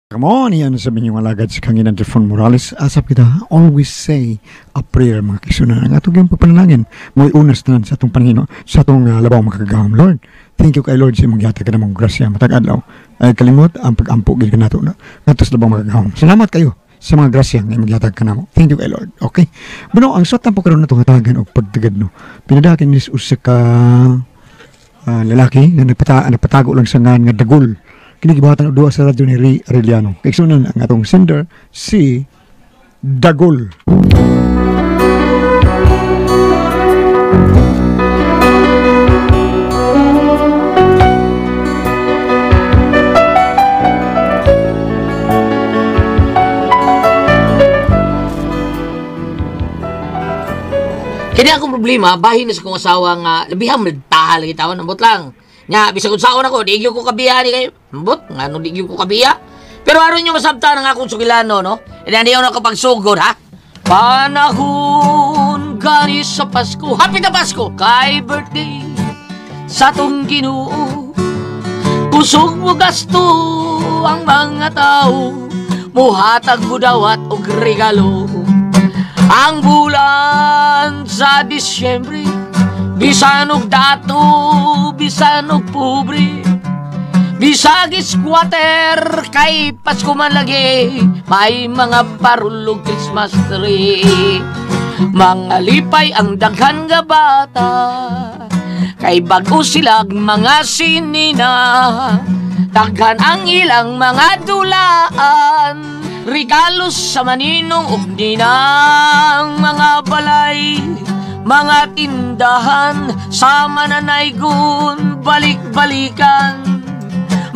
Come on, yan sa inyong alagad sa Kanginan Trifon Morales. Asap kita, always say a prayer, mga kisunan. Ang atong yung pagpanalangin, mo'y unas tanan sa atong Panginoon, sa atong labaw makagagahom. Lord, thank you kay Lord sa imong gihatag ka namong grasya matag adlaw. Ay kalimot ang pag-ampo gid kanato na ngadto sa labaw makagagahom. Salamat kayo sa mga grasya nga imong gihatag kanamo. Thank you kay Lord. Okay. Bueno, ang suwatan po karon natong hatagan og pagtagad, no. Pinadakin ni usa ka lalaki nga nagpatago lang sa ngan nga Dagol. Kini gibuhatan og duha sa radyo ni Ray Arellano. Kaigsunan ang atong sender si Dagol. Kini akong problema, bahin na sa kong asawa nga labihan magtaha lagi tawon, ambot lang. Nya bisag unsaon ako, di gyud ko kabiya ni kayo. Ambot, ngano di gyud ko kabiya. Pero aron nyo masabtan ang akong sugilano, no? Ina niyo na kapagsugod, ha? Panahon gani sa Pasko, happy na Pasko, kay birthday sa tong Ginoo. Kusog mo gasto ang mga tao, muhatag mo dawat og regalo. Ang bulan sa Disyembre, bisan og dato, bisan og pobre, bisag squatter, kay Pasko man lagi, may mga parulog Christmas tree. Mga lipay ang daghan nga bata, kay bago silang mga sinina. Daghan ang ilang mga dulaan, regalos sa maninong ug ninang. Mga balay, mga tindahan, sa mananaygon, balik-balikan.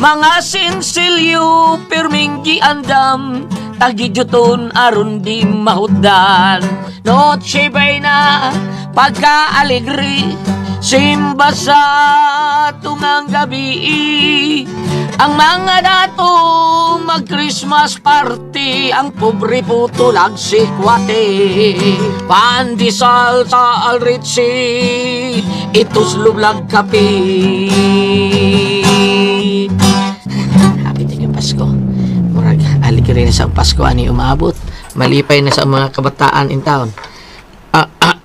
Mga sinsilyo, pirming giandam, tagidyuton aron di mahutdan. Noche buena, pagka-alegre, simba sa tungang gabi. Ang mga dato mag-Christmas party, ang pobre puto lagsikwate. Pandesal sa Alritsi, ituslob lag kape. Happy tayo Pasko. Murag aligre na sa Pasko ani umaabot. Malipay na sa mga kabataan in town.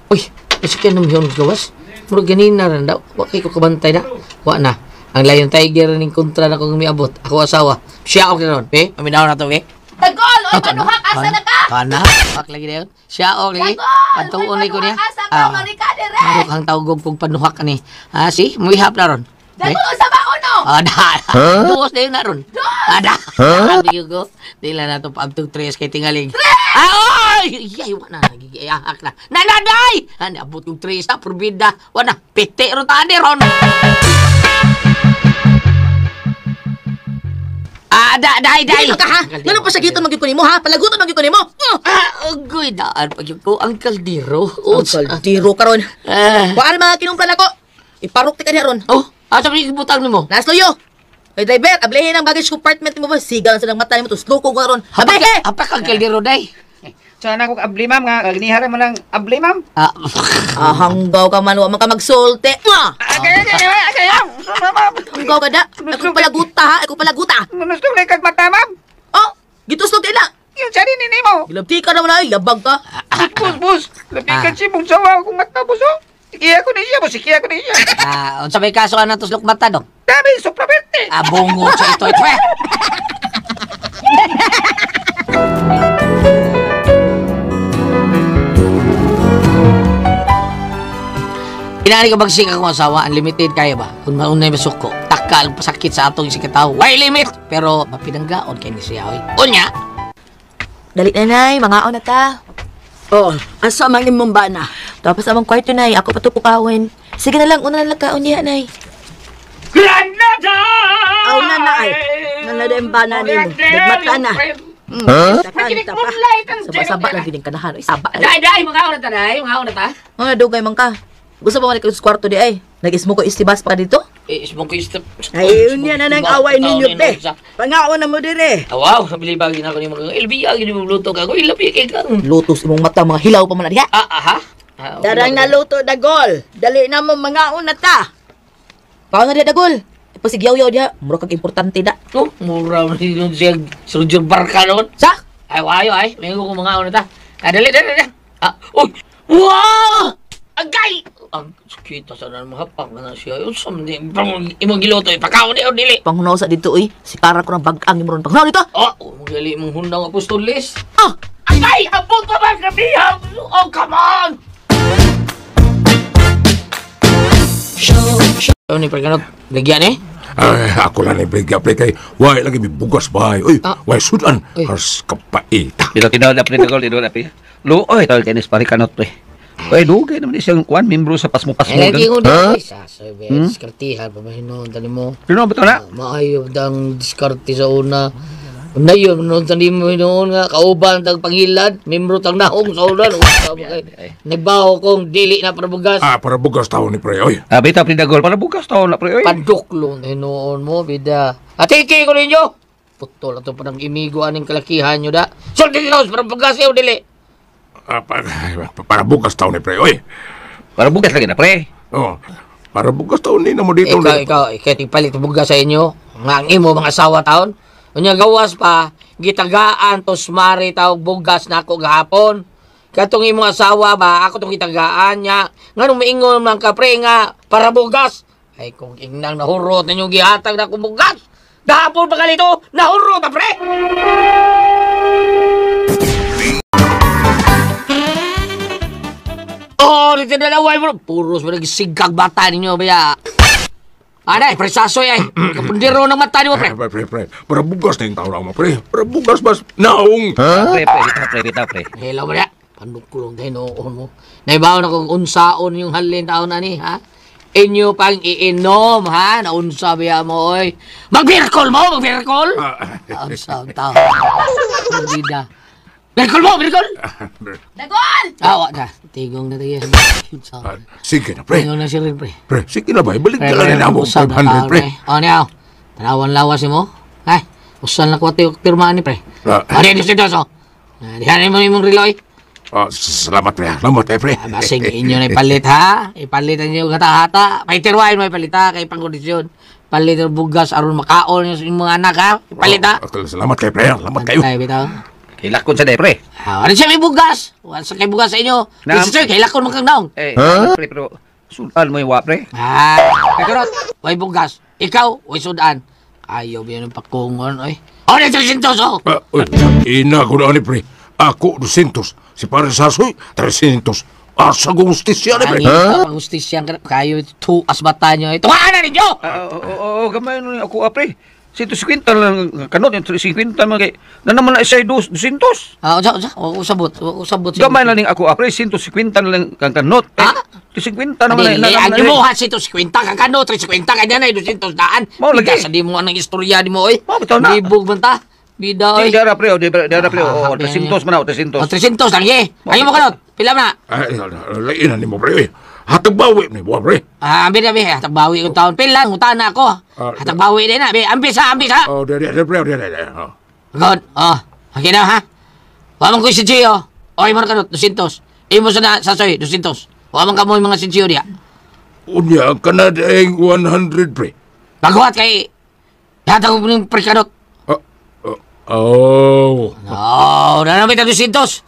Uy, kasi nung yun gawas. Murag ganina rin daw. Wa kay ko kabantay na. Wa na. Ang Lion Tiger ning kontra na kong miabot. Ako asawa. Siya og ron, be. Paminaw na to, be. Dagol, oy panuhak asa na ka? Kana, pak lagi dayon. Siya og lagi. Patuon ni ko niya. Asa ka marika dire? Marok ang tawgog kog panuhak ani. Ah, si, muihap na ron. Dagol unsa ba uno? Ah, da. Duos dayon na ron. Ada. Sabi ko, di lang na to paabtog tres kay tingaling. Ah, oy! Yay, wa na nagigiyahak na. Nanaday! Ani abot kog tres na purbida. Wa na piti ron tani ron. Ah, da, day, day. Dili ka ha? Ngano pa sa gito magyud ko nimo ha? Palaguton magyud ko nimo. Ah, ugoy daan pag ko ang kaldero. Ang kaldero karon. Wa mga kinumpra nako. Iparok ti ka ron. Oh, asa man gibutang nimo? Nasluyo. Kay driver, ablehin ang baggage compartment nimo ba? Sigal sa nang mata nimo tuslo ko karon. Abehe! Hapak ang kaldero day. Sana ko abli ma'am nga ginihara mo lang abli ma'am. Hanggaw ka man wa man ka magsulte. Hanggaw ka da. Ako palaguta ha, ako palaguta. Gusto na kag mata ma'am. Oh, gituslog kay na. Yung sarili nimo. Gilabti ka naman ay, labag ka. Bus bus. Labi ka si mong sawa akong mata bus. Sikiya ko ni siya, bus sikiya ko ni siya. Unsa may kaso ana tuslok mata dong? Dami sopraverte. Ah, bungo sa ito ito. Inaani ka bagsik akong asawa, unlimited kaya ba? Kung maunay masuko, takal pasakit sa atong isang katao. Why limit? Pero mapinanggaon kay ni siya, oy. Unya! Dali na, nay. Mangaon na ta. Oh, asa man imong bana? Tapos amang kwarto, nay. Ako pa to pukawin. Sige na lang, una na lang kaon niya, nay. Granada! Aw na na ay. Nanada yung bana nimo. Nagmata na. Huh? Kanta pa. Saba-saba lang din kanahan. Oy, saba. Day, day! Mangaon na ta, day. Mangaon na ta. Ano, dugay man ka. Gusto ba man ikaw sa kwarto di ay? Nag-smoke ko istibas pa ka dito? Eh, smoke istib. Ay, unya na nang away ninyo, te. Pangaon na mo dire. Wow, nabili ba gina ko ni mga LB, gini mo luto ka. Ko ilabi kay kang. Lutos imong mata mga hilaw pa man na diha. Ah, aha. Darang naluto dagol. Dali na mo mangaon na ta. Paon na diha dagol. Pasigyaw-yaw diha, mura kag importante da. Oh, mura man yun siya Soldier Barca noon. Sa? Ay, wayo ay. May ko mga ano ta. Ah, dali, dali, dali. Ah, uy! Wow! Agay! Ang kita sa na mahapak na siya. Yung sa imong giluto, ipakaon ni o dili. Panghunaw sa dito oy. Si para ko ng bag-ang imo ron. Panghunaw dito. Oh, gali mong hundang apostolis. Ah! Agay! Abot pa ba gabi? Oh, come on! Ano ni Prekanot? Lagyan eh? Ay, ako lang ni Brigya, pre, kay why lagi may bugas ba? Uy, Ah. why sudan? Uy. Ars kapaita. Pero tinood na pre, tinood na pre. Luoy, tol, tennis pare kanot pre. Oy, dugay naman siyang kuan, membro sa pasmo-pasmo. Eh, lagi ko dito. Sasabi, diskartihan pa ba hinuon tani mo? Tinood ba to na? Maayo dang diskarte sa una. Una yun, noon tani mo hinuon nga, kauban tag pangilad, membro tag nahong sa una. Nagbaho kong dili na para bugas. Ah, para bugas tao ni pre, oy. Ah, bitaw pre dagol para bugas to na pre oy. Paduklong hinuon mo, bida. Atiki ko ninyo! Putol ato pa ng imigo aning kalakihan nyo da. Sulti dito, para bugas iyo, dili. Ah, para bugas tao ni pre, oy. Para bugas lagi na pre. Oh, para bugas tao ni na mo dito. Ikaw, ikaw, ikaw, tigpalit bugas sa inyo. Nga ang imo, mga asawa taon. Unya gawas pa, gitagaan tos mari tawag bugas na ako gahapon. Katong imong asawa ba, ako tong gitagaan niya. Nganong maingon man ka pre nga para bugas. Ay kung ingnang nahurot ninyo gihatag na akong bugas. Gahapon pa kalito, nahurot na pre. Oh, dito na laway mo. Puros mo nagsigag bata ninyo baya. Anay, presasoy ay. Kapundiro ng mata nimo pre. Pre, pre, pre, para bugas na yung tao na mo, pre. Para bugas bas, naong. Pre, pre, bitaw pre, bitaw pre. Hello mo na. Panukulong tayo noon mo. Naibaw na kung unsaon yung halin taon na ni, ha? Inyo pang iinom, ha? Naunsa biya mo, oy. Magbirkol mo! Magbirkol! Naunsa ang tao. Hindi na. Birkol mo! Birkol! Dagol! Ah, wa na. Tigong na tayo. Ah, sige na, pre. Tigong na siya rin, pre. Pre, sige na ba? Ibalik ka lang na mo, Usab na 500, tao, pre. O, niyaw. Tanawan lawas mo. Ay, usan na ko ito yung pirmaan ni, pre. Ah. O, di, di, di, so. Diyan mo yung reloy. Ah, salamat, pre. Salamat, eh, pre. Ah, basing inyo na ipalit ha. Ipalit ninyo hata-hata. Paitirwain mo ipalit ha. Kay pangkondisyon. Palit ang bugas aron makaon yung mga anak ha. Ipalit ha. Ah, salamat kayo, pre. Salamat kayo. Antay, bitaw. Kilakon sa day pre. Ah, ano siya may bugas? Wala sa kay bugas sa inyo. Na- Sir, kailakon man kang naong. Eh, pre, pero sudan mo yung wa pre. Ah, kakarot, way bugas. Ikaw, way sudan. Ayaw ba yan ang pakungon, oy. O, na 300, oh! Ah, uy, ina ko na ni pre. Ako, 200. Si pare Sasoy, 300. Asa gustisya ni pre. Ang huh? Pangustisya kayo, tuas mata nyo. Tuwaan na ninyo! Ah, oo, oo, oo, gamay nun ako ah, pre. 150 lang kanot yung 350 man kay na naman na isay 200. Ah, unsa, unsa, usabot, usabot. Gamay na ning ako ah, pre, 150 na lang kang kanot. Eh, Ah? 350 naman Dili, na ang imuha 150 ka kano, 350 ka na, 200 daan. Mao lagi. Bida sa di mo anong istorya di mo, oy. Mao bitaw na. Libog man ta. Bida, oy. Di dara pre, oh, di dara pre, Ah, oh, 300 man ako, 300. O, 300 lang, ye. Ang imo kanot, pila man na? Ay, lain na ni mo, pre. Uy, hatag bawi ni mo, pre. Ah, ambi na, be. Hatag bawi kong taon. Pila, ngutan na ako. Ah, Hatag bawi din na, be. Ambis ha, ambis ha. Oh, di, di, di, pre, di, di, di. Oh. God, oh. Okay na, ha? Wa man ko si Gio. O, imo na kanot, 200. Imo sa na, sasoy, 200. Wa man ka mo yung mga si Gio diya. Unya, ka na daing 100, pre. Baguhat kay, hatag ko yung prekanot. Ah, ah, oh. No, na namin 200.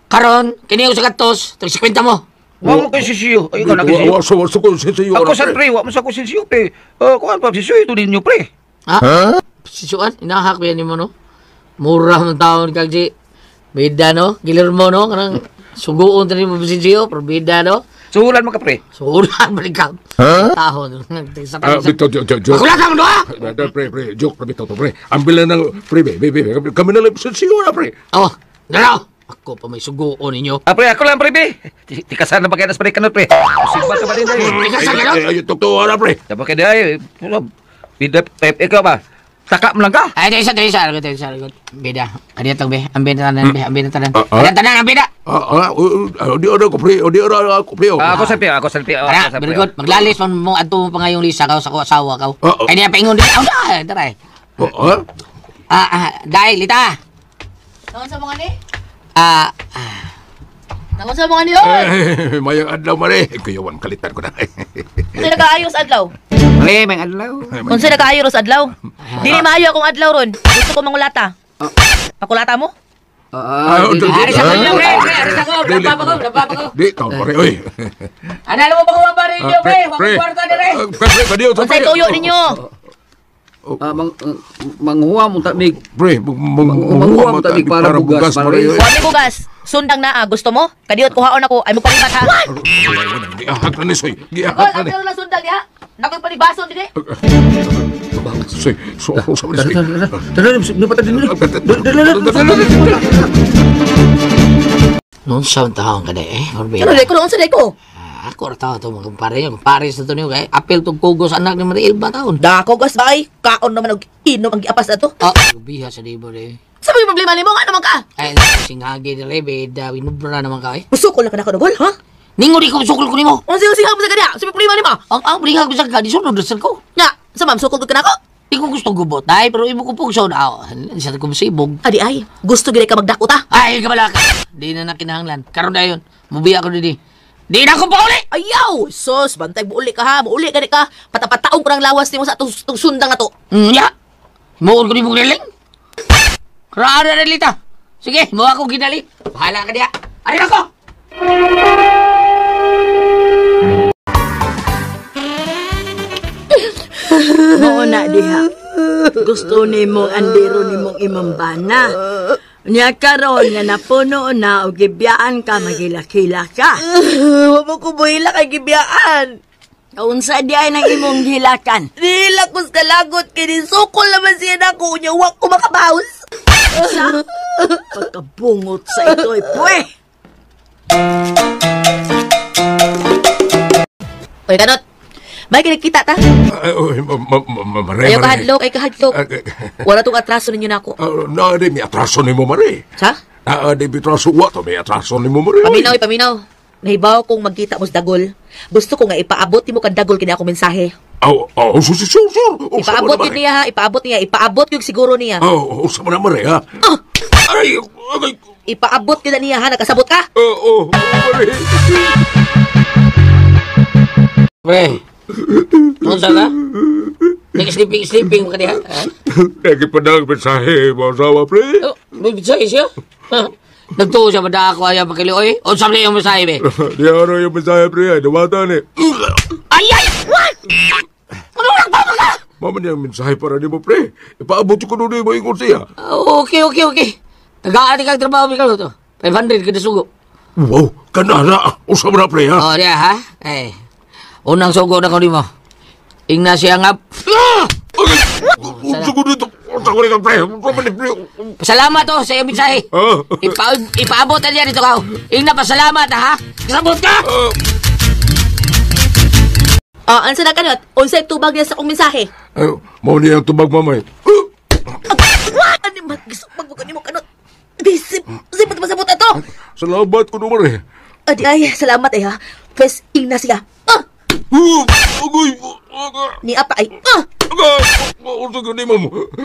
Karon, kini ko sa katos, 350 mo. Wa mo kay sisiyo. Ay, ikaw na kay Wa, wa, sa ko sisiyo. Ako sa pre, wa mo sa ko sisiyo pre. Kuan pa sisiyo ito ninyo pre. Ha? Sisuan, inahak ba yan mo, no? Mura ng taon kag si Bida, no? Gilir mo, no? Kanang suguon tanin mo si Gio, pero bida, no? Suhulan mo ka pre. Sugulan, balik ka. Tahon. Sa Ah, bitaw, joke, joke. Ako lang ka mo, ha? Ah, pre, pre, joke, pre, bitaw to, pre. Ang bila ng, pre, be, be, be, kami na lang sisiyo na, pre. Oh, dalaw! Ako pa may suguon ninyo. Ah, pre, ako lang pre, be. Tikasan na ba kaya nas pre kanot pre. Sigba ka ba din dai? Tikasan ka, no? Ay, ay, totoo na, pre. Dapat kay dai. Bida pre, ikaw ba? Taka mo lang ka. Ay, tayo isa, tayo isa, tayo isa, Bida. Kaniya tong, be. Ang bida tanan, be. Ang bida tanan. Ah, ah. Kaniya tanan, ang bida! Ah, ah, di ara ko, pre, di ara ako, pre. oh. Ah, ako sa pre, ako sa pre. Ako Tara, sa very pre. good. Maglalis man mo adto mo pa ngayong Lisa kaw sa ko asawa kaw. Ah, ah. Ay niya paingon din. Aw, na, tara. eh. Ah, ah? Ah, ah, dai lita. Naon sa mga ni? Ah, ah. Naunsa mo nga niyo? Eh, mayang adlaw, Mare. Kuyawan, kalitan ko na. Unsa nagkaayo sa adlaw? Mare, may adlaw. Unsa nagkaayo sa adlaw? Dili maayo akong adlaw ron. Gusto ko mangulata. Pakulata mo? Ari sa kanyo, pre. Ari sa ko. Nababa ko, nababa ko. Di, taon pare, oy. Ano mo ba kung ba ninyo, pre? Wakong kwarta dire. Pre, pre, kadiyo, Unsay tuyo ninyo? Manguha mo tamig. Pre, Manguha mo tamig para bugas, pare. oy. Wa mi bugas. Sundang naa, gusto mo? Kadiyot kuhaon ako, ay magpalibat ha. Giahak na ni, Soy. Giahak Gol, na ni. ang lang sundang diha. Nakoy panibason dinhi. Soy, so, so, Tara, tara, tara. Tara, tara, Noon sa taon ka eh. Ano dai ko, unsa dai ko? Ako ra tao to mga kumpare, kumpare sa to niyo kay apel tong kugos anak ni Maria Elba taon. Dako gas bay, kaon naman og inom ang giapas ato. Ah, biha sa libo de. Sa may problema nimo nga naman ka? Ay, singhagi diri beda winubra naman ka eh. Musukol na ka nako gol, ha? Ningo di ko sukol ko nimo. Unsa yung singag mo sa kanya? Sa may problema nimo? Ang bringha ko sa ka, di sunod sa ko. Nya, sa ma'am sukol ka nako. Di ko gusto gubot ay, pero imo ko pugson aw. Sa ko sibog. Adi ay, gusto gid ka magdako ta. Ay, kabala ka. Di na nakinahanglan. Karon dayon, mubiya ko didi. Di na ko pauli. Ayaw! Sos, bantay muuli ka ha, muuli ka ni ka. Patapataong ko ng lawas nimo sa atong sundang na to. Nya. Muon ko nimo giling. Kraan na lita. Sige, mo ako ginali. Bahala ka diha. Ari ako. Mao na diha. Gusto nimo andiro nimong imambana. Nya karon nga napuno na og gibiyaan ka magilakila ka. Wa mo ko buhila kay gibiyaan. Unsa di ay nang imong gilakan? Nihila ko sa kalagot kay nisukol naman siya nako unya wa ko makabaws. Sa pagkabungot sa ito'y pwe. Oy kanot. May kinakita ta. Ay, Mare, Ayaw kahadlok, ay kahadlok. Wala tong atraso ninyo nako. Na, di, may atraso ni mo, Mare. Sa? Na, di, may atraso. Wa to, may atraso ni mo, Mare. Paminaw, paminaw. Nahibaw kong magkita mo sa dagol. Gusto ko nga ipaabot nimo kang dagol kini akong mensahe. Aw, aw, sure, sure, sure. Ipaabot yun niya ha, ipaabot niya, ipaabot yung siguro niya. Aw, usa mo na, Mare, ha? Ay, ay, Ipaabot yun na niya ha, nakasabot ka? oo, Mare. Pre. Unsa ka? Nag-sleeping sleeping mo ka diha. Ha? Nagipadang mensahe, mga asawa, pre. Oh, may mensahe siya. Nagtuo siya ba ako ayaw pakili oy? Unsa man yung mensahe be? Di ano yung mensahe, pre. Ay, dumata ni. Ay ay! What? Ano lang pa ka? Mama niya ang mensahe para ni mo, pre. Ipaabot ko doon mo ingon siya. Okay, okay, okay. Tagaan kang trabaho mi to. 500 kada sugo. Wow, kanara. Usa mo na, pre, ha? Oh, diya ha? Eh. Unang sugo na ko nimo. Ingna siya nga. Unsa ko dito? Unsa ko dito, pre? Unsa man ni, pre? Pasalamat to sa iyong mensahe. Ah. Ipaabot na niya dito ka. Ingna pasalamat ha. Kasabot ka. Ah, ansa na kanot? Unsay tubag niya sa akong mensahe? Ay, mao niya ang tubag, mamay. What? Ano man gisukmag mo kanimo kanot? Di sip, sip pasabot ato. Salamat ko naman, eh. Adi ay, salamat eh ha. Pwes ingna siya. Ah, Agoy! niya pa ay. Ah, Unsa ko nimo?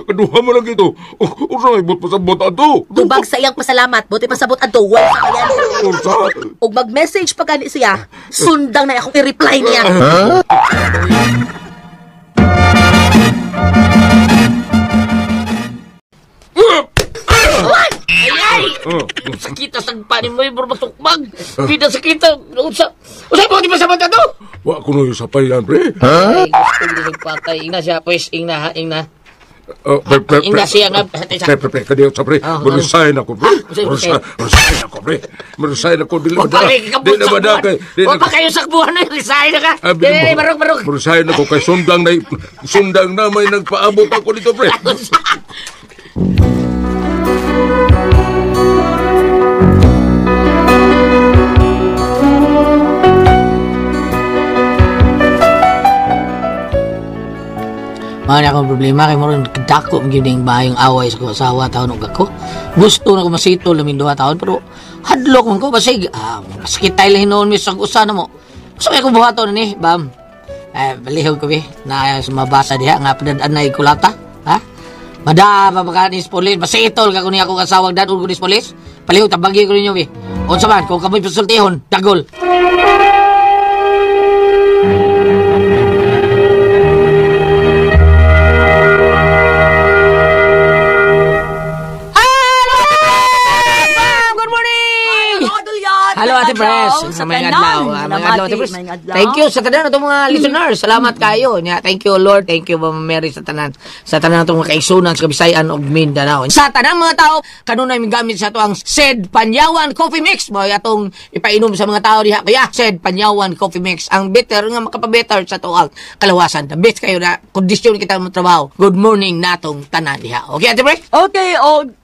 Kaduha mo lang ito. Unsa ay but pasabot ato? tubag sa iyang pasalamat. Buti pasabot adto, wala sa kayan. Unsa? Og mag-message pa gani siya, sundang na akong i-reply niya. Ay ay! Sakita sa panin mo, bro, masukmag. Kita sakita. Unsa? Unsa mo di pasabot ato? Wa ko no sa yan, pre. Ay, gusto ko nagpatay. Ingna siya, pwes, ingna ha, ingna. Pre, pre, pre. Ingna siya nga. Pre, pre, pre, kadiyo sa pre. Ah, Resign ako, pre. Unsay, Resign ako, pre. Resign ako. Dili ba da? Di Di na ba da kay? Di Wa na pa kayo sakbuhan na resign na ka. Dili, barok, barok. Resign ako kay sundang na sundang na may nagpaabot ako dito, pre. Mga na akong problema kay murag dako man gyud ning bayong away sa akong asawa taon og ako. Gusto na ko masitol lamin duha taon pero hadlok man ko basig sakit tayo lang hinuon mi sa usa na mo. Gusto kay ko buhaton ni, bam. Eh balihog ko bi na mabasa diha nga padad-anay kulata, ha? Mada pa ba ka ni police, masitol ka kuno akong asawa dadon ko ni police. Palihog tabagi ko ninyo bi. Unsa man kung kamoy pasultihon, dagol. Ma'am, good morning! Hello, Ate Pres. Sa May tanan. adlaw. May adlaw, Ate Pres. Thank you sa tanan atong mga listeners. Salamat kayo. Nya, thank you Lord. Thank you Mama Mary sa tanan. Sa tanan atong mga kaigsunan sa Kabisayan ug Mindanao. Sa tanan mga tao, kanunay migamit sa ato ang Sed Panyawan Coffee Mix. Mao atong ipainom sa mga tao diha. Kaya Sed Panyawan Coffee Mix ang better nga makapabetter sa ato ang kalawasan. The best kayo na kondisyon kita mo trabaho. Good morning natong tanan diha. Okay, Ate Pres? Okay, og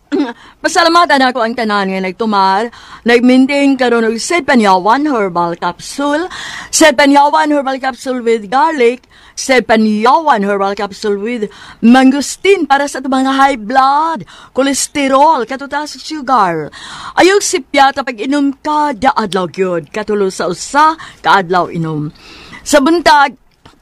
pasalamatan ako ang tanan nga nagtumar, nag-maintain karon og Sed Panyawan Herbal Capsule, Sed Panyawan Herbal Capsule with garlic, Sed Panyawan Herbal Capsule with mangosteen para sa atong mga high blood, kolesterol, katutas sugar. Ayaw sipya pag inom kada adlaw gyud, katulo sa usa ka adlaw inom. Sa buntag,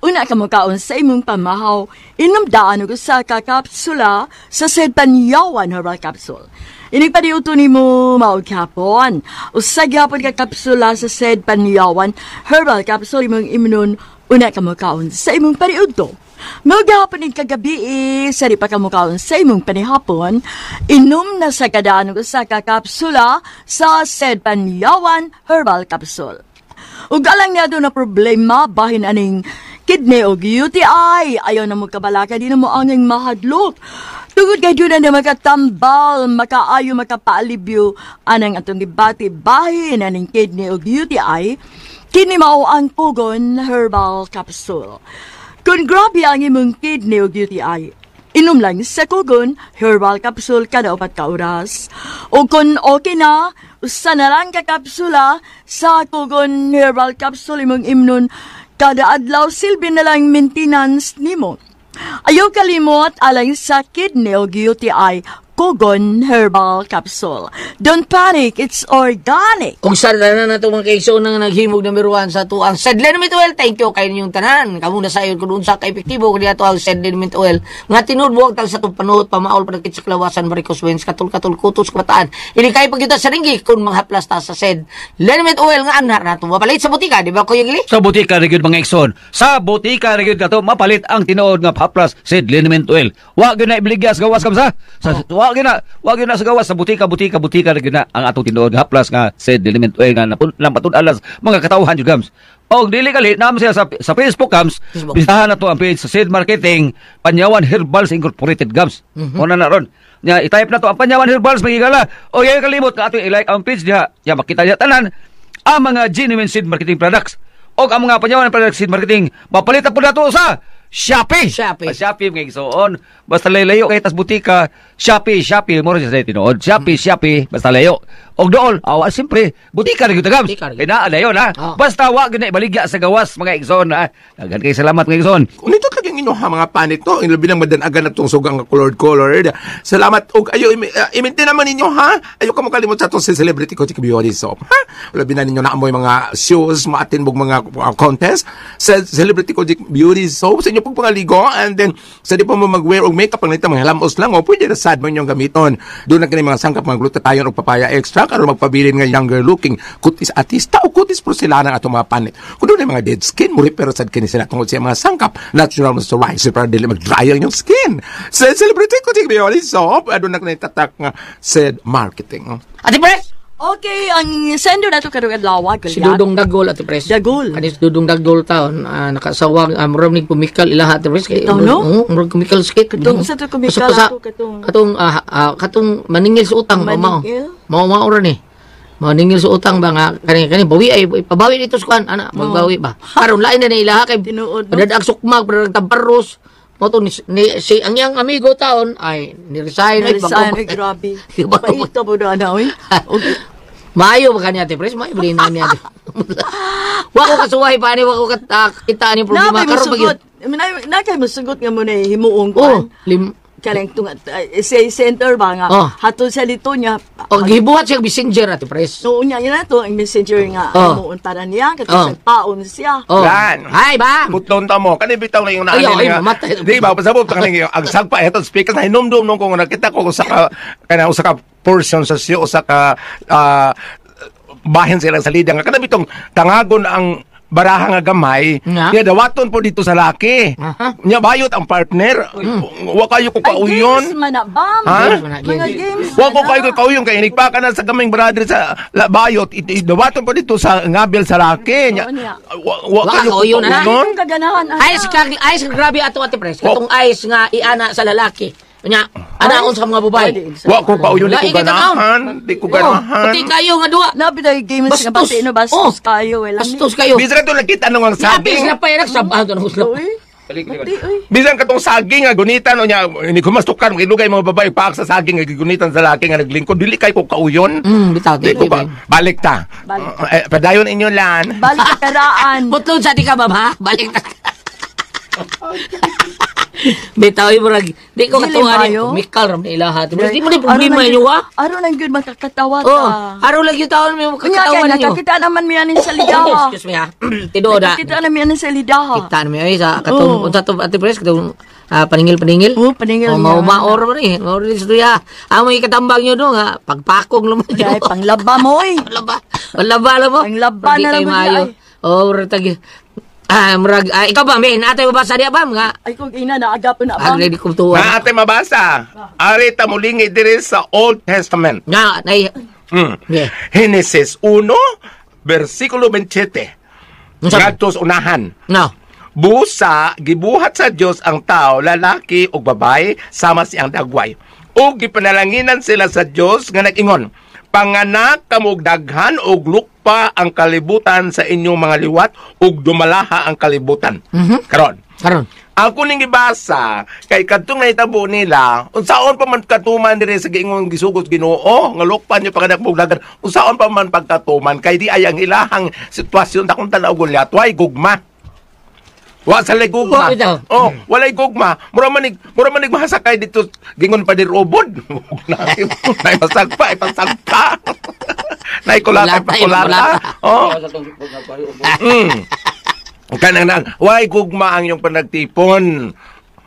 una ka mukaon sa imong pamahaw, inom daan og usa ka kapsula sa Sed Panyawan Herbal Capsule. Inigpadiuto nimo maog hapon. Usa gyapon ka kapsula sa Sed Panyawan Herbal Capsule imong imnon una ka mukaon sa imong paniudto. Maog gihapon ning kagabi sa di pa ka mukaon sa imong panihapon, inom na sa kadaan og usa ka kapsula sa Sed Panyawan Herbal Capsule. Ug alang niya doon na problema, bahin aning kidney o UTI. Ayaw na mo kabalaka, di na mo anging mahadlok. Tungod kay doon na makatambal, makaayo, makapaalibyo, anang atong gibati, bahin aning kidney o UTI, kini mao ang Pugon Herbal Capsule. Kung grabe ang imong kidney o UTI, inom lang sa Kugon Herbal Capsule kada 4 ka oras. O kung okay na, usa na lang ka kapsula sa Kugon Herbal Capsule imong imnon kada adlaw, silbi na lang maintenance nimo. Ayaw kalimot alang sa kidney o UTI, Kugon Herbal Capsule. Don't panic, it's organic. Kung sa tanan na itong mga kaigsoon nga naghimog na miruan sa tuang Sed Liniment Oil, thank you kay ninyong tanan. Kamu na sayon kung unsa ka epektibo kung ato ang Sed Liniment Oil. Nga tinuod buwag tal sa itong panuhot, pamaol panagkit sa kalawasan, varicose veins, katul-katul, kutos, kabataan. Ini kay pagyuta sa ringgi kung manghaplas ta sa Sed Liniment Oil nga anhar na ito. Mapalit sa butika, di ba Kuya Gili? Sa butika ra gyud mga igsoon. Sa butika ra gyud kato mapalit ang tinuod nga haplas Sed Liniment Oil. Wa gyud na ibligyas gawas kamsa. Sa wa gyud na sa gawas sa butika butika butika ra gyud na ang atong tinuod nga haplas nga Sed Liniment Oil nga napatun-alas mga katawhan jud gams. Og dili kali naam siya sa Facebook gams. Facebook. Bisitahan na to ang page sa Sed Marketing Panyawan Herbals Incorporated gams. Mm-hmm. Una na ron. Nya i-type na to ang Panyawan Herbals magigala. O yayo kalimot nga ato i-like ang page diha. Ya makita diha tanan ang mga genuine Seed Marketing products. Og ang mga Panyawan products Seed Marketing mapalit na po nato sa Shopee. Shopee. Shopee mga igsoon. Basta layo kay tas butika, Shopee, Shopee mo ra siya tinuod. Shopee, Shopee, basta layo. Og dool, awa siyempre, butika ra gyud gams. Butika ra gyud. Kay naa layo na. Oh. Basta wa gyud na ibaligya sa gawas mga igsoon ha. Daghan kay salamat mga igsoon. Unito lagi ang inyong mga panit no, ang labi ng madanagan na itong sugang nga colored colored. Salamat og ayo i-maintain naman ninyo ha. Ayo ka mo kalimot sa atong celebrity ko Beauty Soap ha. Labi na ninyo naamoy mga shows, ma-attend mog mga contest sa Celebrity Kojic Beauty Soap sa inyo pagpangaligo, and then sa di pa mo mag-wear og makeup ang nita mga lamos lang o pwede na sad mo inyong gamiton. Doon na kini mga sangkap mga glutathione og papaya extra karon magpabilin nga younger looking kutis artista o kutis porcelana ang atong mga panit. Kung doon mga dead skin mo repair sad kini sila tungod sa mga sangkap natural moisturizer para dili mag-dry ang inyong skin. Sa Celebrity Kojic Beauty Soap aduna na kini tatak nga Said Marketing. Ate Pres! Okay, ang sendo na ito karong adlaw, Si Dudong Dagol, Ate Pres. Dagol. Kanis Dudong Dagol taon, nakasawang, murag ning pumikal ilaha, Ate Pres. Kay, Ito, no? Oo, murag kumikal sakit. Katong sa to kumikal Basta ako, katong- Katong, katong maningil sa utang. Maningil? Mao, mao ra ni. Maningil sa utang ba nga, kani, kani, bawi ay, pabawi dito sa kuan, ana, magbawi ba. Karon lain na ni ilaha kay, Tinuod, no? padadag sukmag, padadag tabaros. Mo to ni, si ang iyang amigo taon ay ni-resign ay Narisan, ay grabe. Paito po na na, oy. Okay. Maayo ba kanya, Ate Pres? Maayo ba rin na niya, Ate? Wa ko kasuway pa ni, wa ko kita ni problema. Na, may Karon pa gyud. musugot. Na, kay musugot nga mo na himuong Oh, kuan. lim Kanang tunga, sa center ba nga. Oh. Hatol sa lito niya. Oh, gibuhat siya messenger, Ate Pres. So, unya niya na to, ang messenger nga, Oh. himuon para niya, katong Oh. sa paon siya. Oh. Lan. Hi, bam. Putlon ta mo. Kani bitaw na yung Ay, naanin ay, nga. mamatay. Di ba pasabot ka ning ang sagpa etong speaker na hinumdum nung kung nakita ko usa ka kana usa ka portion sa siyo usa ka Bahin sila sa lida nga kada bitong tangagon ang baraha nga gamay, Nga. nya dawaton po dito sa laki. Aha. Nya bayot ang partner. Wa kayo ko Ay, kauyon. games man na, bam. Ha? Games man na, games. Mga games Wa ko man kayo na. kauyon kay inigpa ka na sa kaming brother sa la, bayot. Dawaton po dito sa ngabil sa laki. Nya, Oo niya. wa Wa kayo ko kauyon, ana. kauyon. Kung kaganahan, ana. Ice ka, ice ka grabe ato ate pres. Katong ice nga iana sa lalaki. Nya, anaon sa mga babae. Wa ko kauyon, di ko Lain kita ganahan, di ko Oh, ganahan. pati kayo nga duwa. Labi tayo games nga Bastos. pati no, bastos Oh. kayo. Wala Bastos kayo. Bisan to nakita nung ang Lapis saging. na pa yan. Sabah doon ang uslap. Uy, pati, uy. Bisan katong saging nga gunitan o niya ini kumastukan ilugay mga babae paak sa saging nga gunitan sa laki nga naglingkod dili kay ko kauyon. Bitaw. Di ko pa balik ta. Balik. Eh, padayon inyo lan. Balik ka karaan. Putlon sa di ka, ma'am, ha? Balik ta. Bitaw, yung murag, di ko Dili katungan kayo. Mikal ram nila ha. Di mo ni problema inyo, ha? Aron ang good makakatawa ta. Oh, araw lagi yung taon may Unya kay makakatawa ninyo. nakakita naman miya nin sa lidaha. Excuse me, ha? Tinuod, ha? Nakakita na miya nin sa lidaha. Kita na may sa katong Oo. unsa to ate pres katong paningil-paningil. Oo, paningil Oh, niya. maumaor man eh. Maor din sa tuya. Ang mga katambang nyo dong ha, pagpakong lumo nyo. Dahil panglaba mo oy. Panglaba. Panglaba lang mo. Panglaba Di na lang kayo mo maayo. niya, ay. Oh, murag tag murag ikaw ba men ate mabasa diya bam nga. Ay kung ina naaga po na ba. Agre di kumtuwa. Na ate mabasa. Ari ta mulingi diri sa Old Testament. Nga nay Yeah. Genesis 1 versikulo 27. Unsa man? Ngadto sa unahan. No. Busa gibuhat sa Dios ang tao, lalaki ug babae, sama siyang dagway. Ug gipanalanginan sila sa Dios nga nag-ingon, panganak kamo og daghan og lukpa ang kalibutan sa inyong mga liwat ug dumalaha ang kalibutan. Karon. Karon. Ako ning gibasa kay kadtong nahitabo nila, unsaon pa man katuman diri sa giingon gisugot Ginoo nga lukpan niyo panganak mo og daghan, unsaon pa man pagkatuman kay di ay ang ilahang sitwasyon akong tan-aw Goliath, way gugma. Wa sa lay gugma. Wa bitaw. Oh, walay gugma. Mura manig mahasakay dito gingon pa dir ubod. Nay masagpa, ipasagpa. Nay kulata, Kulata, ipakulata. Oh. Kanang nang, way gugma ang iyong panagtipon.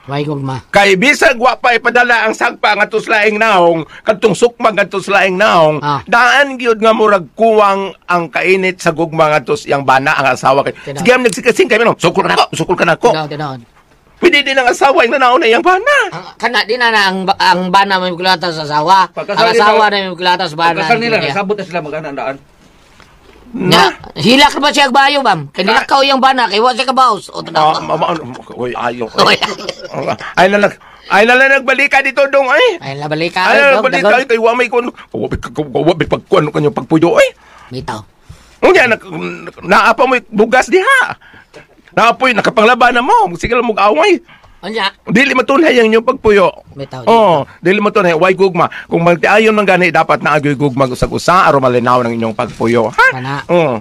Way gugma. Kay bisag wa pa ipadala ang sagpa nga laing naong, kadtong sukma ngadto sa laing naong, daan gyud nga murag kuwang ang kainit sa gugma ngadto sa iyang bana ang asawa kay. Tinaw. Sige, nagsikasing kay no, sukol ka nako, sukol ka nako. Tinaw, tinaw. Pwede din ang asawa yung nanaon na iyang bana. Ang kana di na na ang bana may kulata sa asawa. Ang Pagkasal nila- asawa na may kulata sa bana. Pagkasal nila, Niya. nasabot na sila mag-anandaan. Nya, hilak na ba siya agbayo, bam? Kay nilakaw yung bana, kay wa siya kabaos. O, tanaw. Uy, ayaw. Uy. Ay, na lang. Ay, na lang nagbalika dito dong ay. Ay, nabalika. Ay, Ay, na dog, nagbalika dagon. ay kay wa may kun. Wa may pagkuan kanyo pagpuyo ay. Bitaw. Unya na naapa mo bugas diha. Naapoy nakapanglaban na mo. Sige lang mag-away. Unya. Dili matunhay ang inyong pagpuyo. Bitaw. Oh, dili matunhay way gugma. Kung magtiayon man gani dapat na agoy gugma usag usa aron malinaw ng inyong pagpuyo. Ha? Kana. Oh.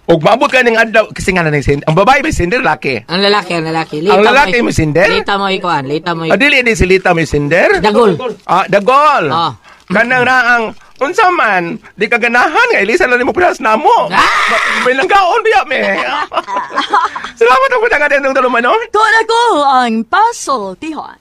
Ug maabot ka ning adlaw kasi nga na ning ang babae may sinder laki. Ang lalaki, ang lalaki. Ang lalaki may sinder? Lita mo ikuan, lita mo Ah, dili ni silita may sinder? Dagol. Ah, dagol. Ah. Kanang na ang unsa man, di ka ganahan nga ilisa na nimo pras namo. Ah! May langgaon biya me. Salamat ang padangan ng talumanon. Ko na ko ang Paso Tihon.